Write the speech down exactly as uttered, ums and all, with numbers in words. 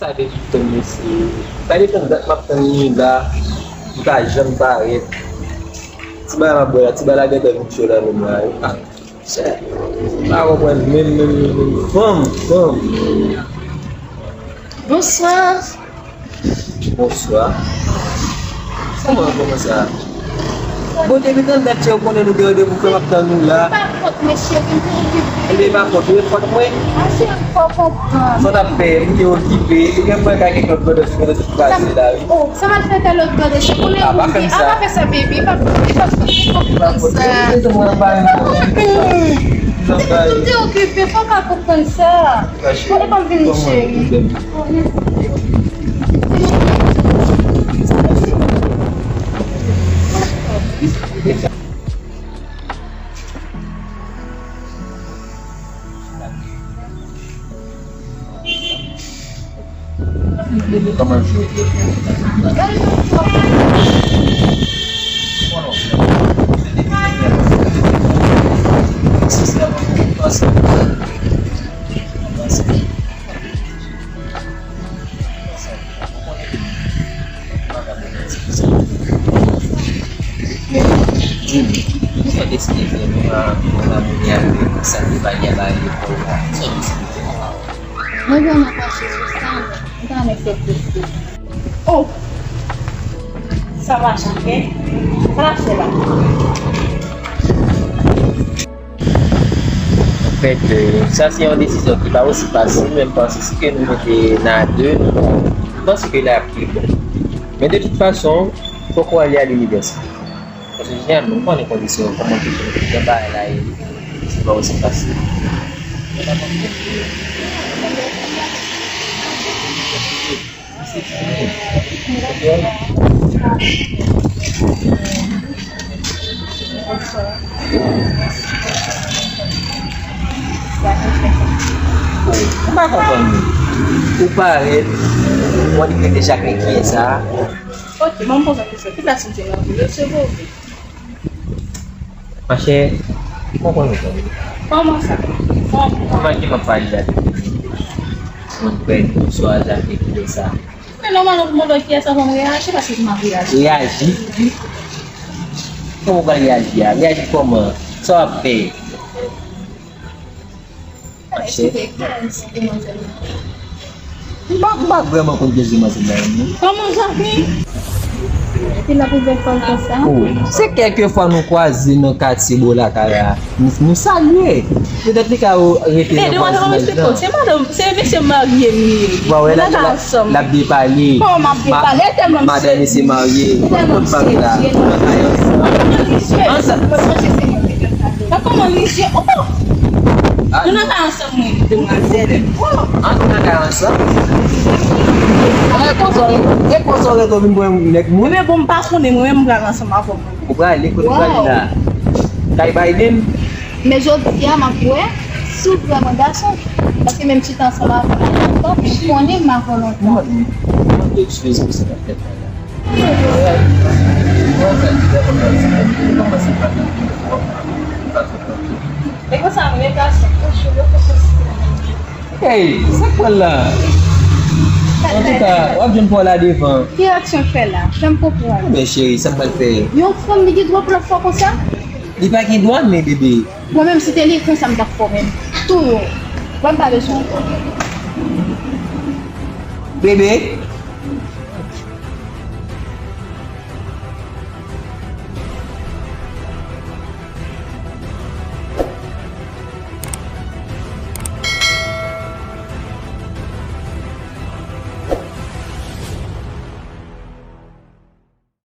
Sa depi tann mesye. Sa depi tann dat m ap tann li la. Li pa janm parèt. Ti bagay m ap bwè la, ti bagay la gentan vin cho nan men m la wi. Ah, chè. M pa konprann menm, menm, menm, menm. Fanm, fanm. Bonsoir. Bonswa. Kòman, kòman sa? Bon, depi tann dat chè, ou konnen nou gen randevou, frè m ap tann ou la. Pa fòt mwen, cheri, m te okipe. Li pa fòt ou, e fòt mwen. Ah, cheri, fò konprann. Sa w t ap fè, m te okipe. Li gen mwen ka gen lòt brother, sou brother sou kraze la, wi. Oh, sa m al fè tèl lòt brother, se pou lè moun di, ah, pa fè sa, baby, pa fè sa, fò konprann sa. M te okipe, fò w ka konprann sa. Kote pa m vini, cheri? Mwen vrèman fache sou sa, m ta renmen fè plis ke. Oh! Sa mache, ok? Sa mache la. Anfèt, euh, sa se yon desizyon ki pa osi fasil, men m panse si ke nou mete nan a de, m panse ke l ap pi bon. Men de tout fason, fòk ou ale a linivèsite. Paske jeneral, nou konnen kondisyon, kòman kesyon nan bagay la ye, se pa osi fasil. Ou pa konprann li. Ou parèt, ou annik rete chak nèg kiyès sa. Ok, ban m poze w kesyon. Ki plas ou te nan vil yo, se vre? Machè, ou konprann ou konn. Kòman sa? Kòman? Kòman ki m ap pale la? Mwen kwè nou swa zafè ki de sa. Men nòmalman pou mwen wè kiyès avan m reyaji, paske m ap reyaji. Reyaji? Kòman w pral reyaji a? Reyaji kòman? Sa w ap fè? Machè. M pa, m pa vrèman konn kiyès demwazèl la non. Kòman zafè? Epi l ap ouvè kò l konsa. Oh, se kèlkefwa nou kwaze nan katye bò lakay la. Nou, nou salye. Petèt li ka rete nan vwazinaj lan. Se madanm, se mesye marye m ye. Ou pa wè la, l ap depale. Kòman m ap depale? Madanm mesye marye. Ou konn pa la. Ann sa. Sa kòman li je? Oh! Nou nan kay ansanm, mwen, demwazèl. Oh! Ann nan kay ansanm. E konsa, e konsa w rete w vin pran nèg moun? Men bon, m pa konnen, mwen menm m pral ansanm avè w. Ou prale, kote w prale la? Kay Biden? Men jodi a, m ap wè si w vrèman gason. Paske menm chita ansanm avè w, m konnen m avè w lontan. Mwen, mwen, mwen, eskize m, se pa tèt mwen la. E konsa, mwen, gason, franchman, yo fè sou sistèm. Hey, sa k pran la? Antouka, w ap jwenn pa w la devan. Ki reyaksyon w fè la? Fè m konprann. Ebyen, cheri, sa k pral fè? Yon fanm, li gen dwa pou l ap fè w konsa? Li pa gen dwa, men bebe. Mwen menm, si te li konsa, m t ap fè w menm. Tou yo. Mwen m pa bezwen ankò. Bebe.